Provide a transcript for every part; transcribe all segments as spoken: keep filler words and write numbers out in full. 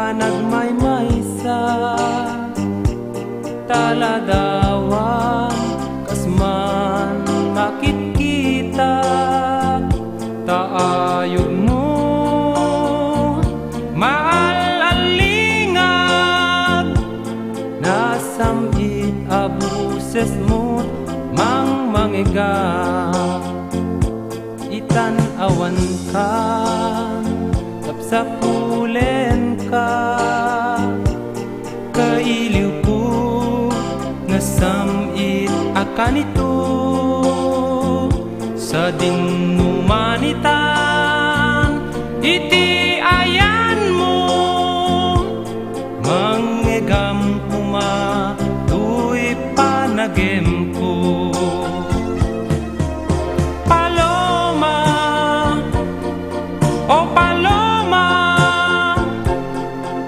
Nagmaymaysa, taladawan, kas man makitkita, ta ayogmo maal-allingag, nasam-it a bosesmo mangmangegam. Itan awankan, sapsapulenka, kailiwko, nasam-it a kanito, sadin no manitan iti ayanmo, mangngegam koma toy panagemko. Paloma, o Paloma,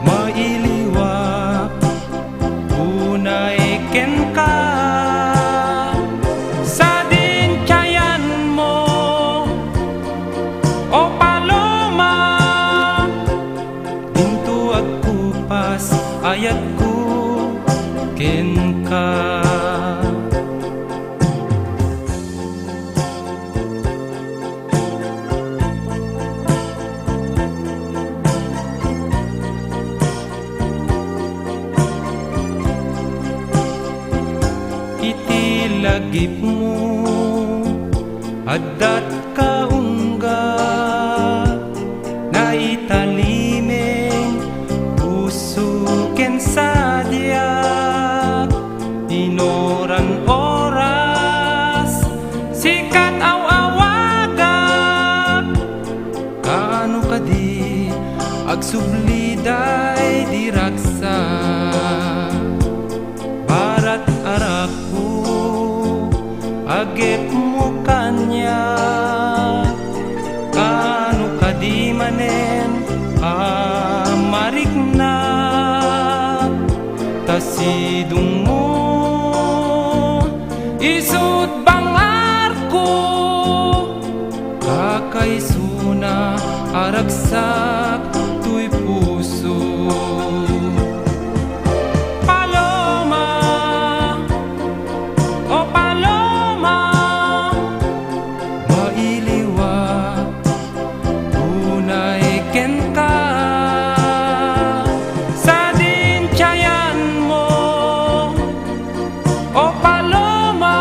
mailiwak unay kenka, sadin ti ayanmo, o Paloma, dinto agkupas ayatko kenka. Iti lagipmo, addat kaungga, naitalimeng puso ken sadiak, inoran oras, sikat aw-awagak, kaano kadi agsubli daydi raksa, barat arakko, agepmo kaniak, kaano kadi manen a mariknak, ta sidongmo isut' bang-arko, kakaisuna a ragsak toy puso. Paloma, o Paloma, mailiwak unay kenka, sadin ti ayanmo, o Paloma,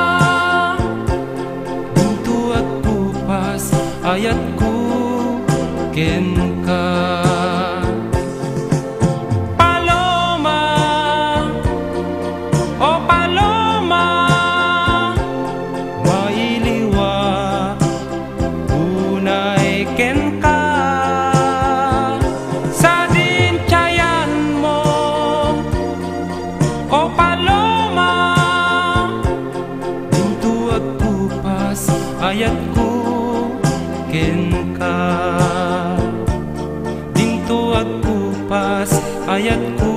dinto agkupas ayatko kenka. Paloma, o Paloma, mailiwak unay kenka, sadin ti ayanmo, o Paloma, dinto agkupas ayatko kenka. Dinto agkupas ayatko